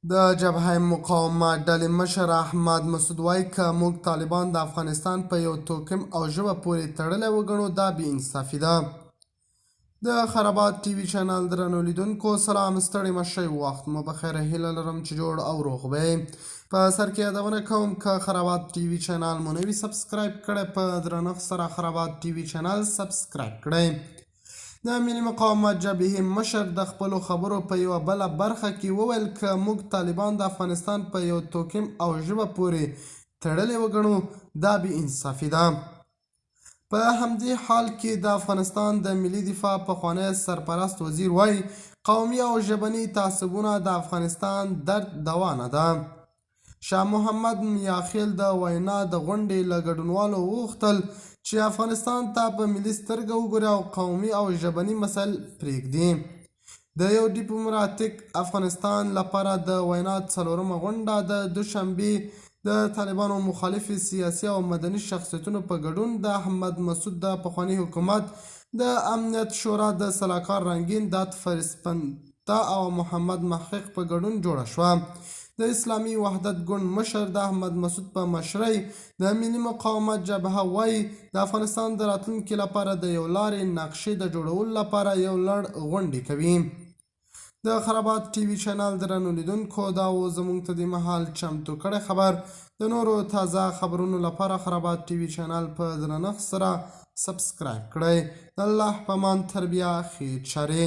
د جبهه مقاومت ډلې مشر احمد مسعود وايي، که موږ طالبان د افغانستان په یو توکم او ژبه پورې تړلی وګڼو، دا بې انصافي ده. د خرابات ټي وي چینل درنو لیدونکو سلام، ستړي مه شئ، وخت مو بخیر، هیله لرم چې جوړ او روغ به. په سر کې یادونه کوم، که خرابات ټي وي چینل مو نه وي سبسکرایب کړی، په درنښت سره خرابات ټي وي چینل سبسکرایب کړئ. د ملي مقاومت جبهې مشر د خپلو خبرو په یوه بله برخه کې وویل، که موږ طالبان د افغانستان په یو توکم او ژبه پورې تړلې وګڼو، دا بې انصافي ده. په همدې حال کې د افغانستان د ملي دفاع پخوانی سرپرست وزیر وايي، قومي او ژبني تعصبونه د افغانستان درد دوا نه ده. شاه محمد میاخیل د وینا د غونډې له ګډونوالو وغوښتل چې افغانستان ته په ملي سترګه وګوري او قومي او ژبني مسایل پرېږدي. د یو ډیپلوماتیک افغانستان لپاره د وینا څلورمه غونډه د دوشنبې د طالبانو مخالفې سیاسي او مدني شخصیتونو په ګډون د احمد مسعود د پخواني حکومت د امنیت شورا د سلاکار رنګین داد فرسپنتا او محمد محقق په ګډون جوړه شوه. د اسلامي وحدت ګوند مشر د احمد مسعود په مشرۍ د ملي مقاومت جبهه وايي، د افغانستان د راتلونکي لپاره د یو لارې نقشې د جوړولو لپاره یو لړ غونډې کوي. د خرابات ټي وي چینل درنو لیدونکو، دا و زموږ ته د مهال چمتو کړی خبر. د نورو تازه خبرونو لپاره خرابات ټي وي چینل په درنښت سره سبسکرایب کړئ. د الله په امان، تر بیا، ښې چارې.